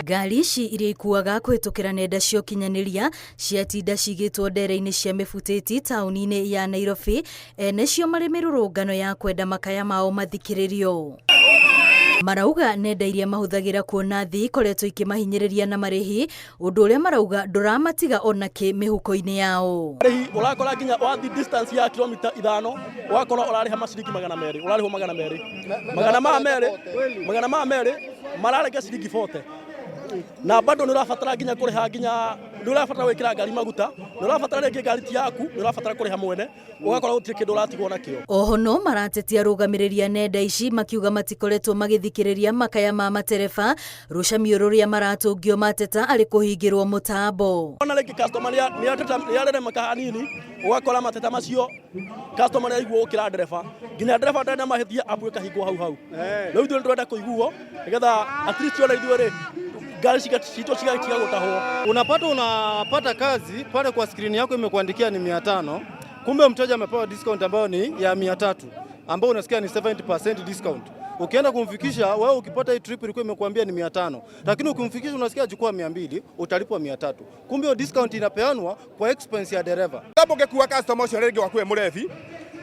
Ngari ici iria ikuaga kũhĩtũkĩra nenda cia ũkinyanĩria ciatinda cigĩtwo ndere-inĩ cia mĩbutĩti taũni-inĩ ya Nairobi, ene cio marĩ mĩrũrũngano ya kwenda makaya mao mathikĩrĩrio. Marauga nenda iria mahũthagĩra kuona thĩ ikoretwo ikĩmahinyĩrĩria na marĩhi, ũndũ ũrĩa marauga ndũramatiga ona kĩ mĩhuko-inĩ yao. Marĩhi ũrakora nginya wathi distance ya kilomita 5 ũgakora ũrarĩha maciringi 200, ũrarĩhwo 200, 200 mararenga ciringi 40, na bado nĩ ũrabatara nginya kũrĩha, nginya nĩ ũrabatara gwĩkĩra ngari maguta, nĩ ũrabatara rĩngĩ ngari ti yaku, nĩ ũrabatara kũrĩha mwene, ũgakora gũtirĩ kĩndũ ũratigwo nakĩo. Oho no maratetia arũgamĩrĩri a nenda ici makiuga matikoretwo magĩthikĩrĩria makaya ma matereba rũcamio rũrĩa maratũngio mateta arĩ kũhingĩrwo mũtambo. Ona rĩngĩ customer nĩareremeka hanini, ũgakora mateta macio customer nĩaigua gũkĩra ndereba, nginya ndereba ndarĩ na mahĩtia, app ĩkahingwo hau hau. Rĩu ithuĩ nĩtũrenda kũiguo nĩgetha at least ona ithuĩ rĩ ngari citũ cigatiga gũtahwo. Unapata kazi pale kwa screen yako imekuandikia ni 500, kumbe mteja amepewa discount ambayo ni ya 300, ambayo unasikia ni 70% discount. Ukienda kumfikisha wewe, ukipata hii trip ilikuwa imekuambia ni 500, lakini ukimfikisha unasikia chukua 200, utalipwa 300. Kumbe hiyo discount inapeanwa kwa expense ya dereva. Tambo ngĩkua customer ũcio rĩngĩ waku wĩ mũrebi,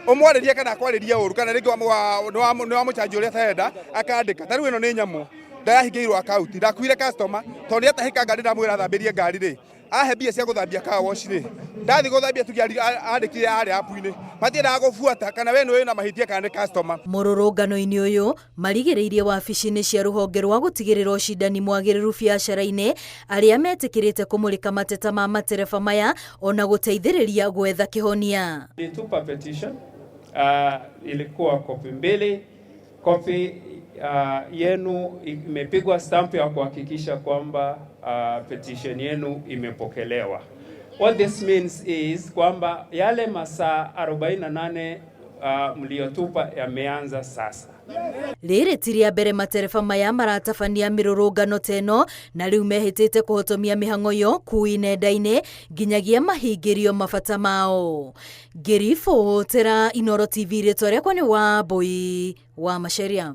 ũmwarĩrie kana akwarĩrie ũru, kana rĩngĩ nĩ wamũchanji ũrĩa atarenda akandĩka. Ta rĩu ĩno nĩ nyamũ ndayahingĩirwo account, ndakuire customer tondũ nĩ atahĩka ngari, ndamwĩra thambĩrie ngari rĩ, ahe mbia cia gũthambia car wash rĩ, ndathiĩ gũthambia tuge andĩkire arĩa app-inĩ, matiendaga gũbuata kana we nĩ wĩna mahĩtia kana nĩ customer. Mũrũrũngano-inĩ ũyũ marigĩrĩirie wabici-inĩ cia rũhonge rwa gũtigĩrĩra ũcindani mwagĩrĩru biacara-inĩ arĩa metĩkĩrĩte kũmũrĩka mateta ma matereba maya ona gũteithĩrĩria gwetha kĩhonia. Nilitupa petition, ilikuwa kopi mbili. Kopi yenu imepigwa stamp ya kuhakikisha kwamba petition yenu imepokelewa. What this means is kwamba yale masaa 48 mliotupa yameanza sasa. Rĩrĩ ti rĩa mbere matereba maya maratabania mĩrũrũngano ta ĩno, na rĩu mehĩtĩte kũhotomia mĩhang'o yo kui nenda-inĩ nginyagia mahingĩrio mabata mao. Ngĩribotera Inooro TV, rĩtwa rĩakwa nĩ Wambui wa Macharia.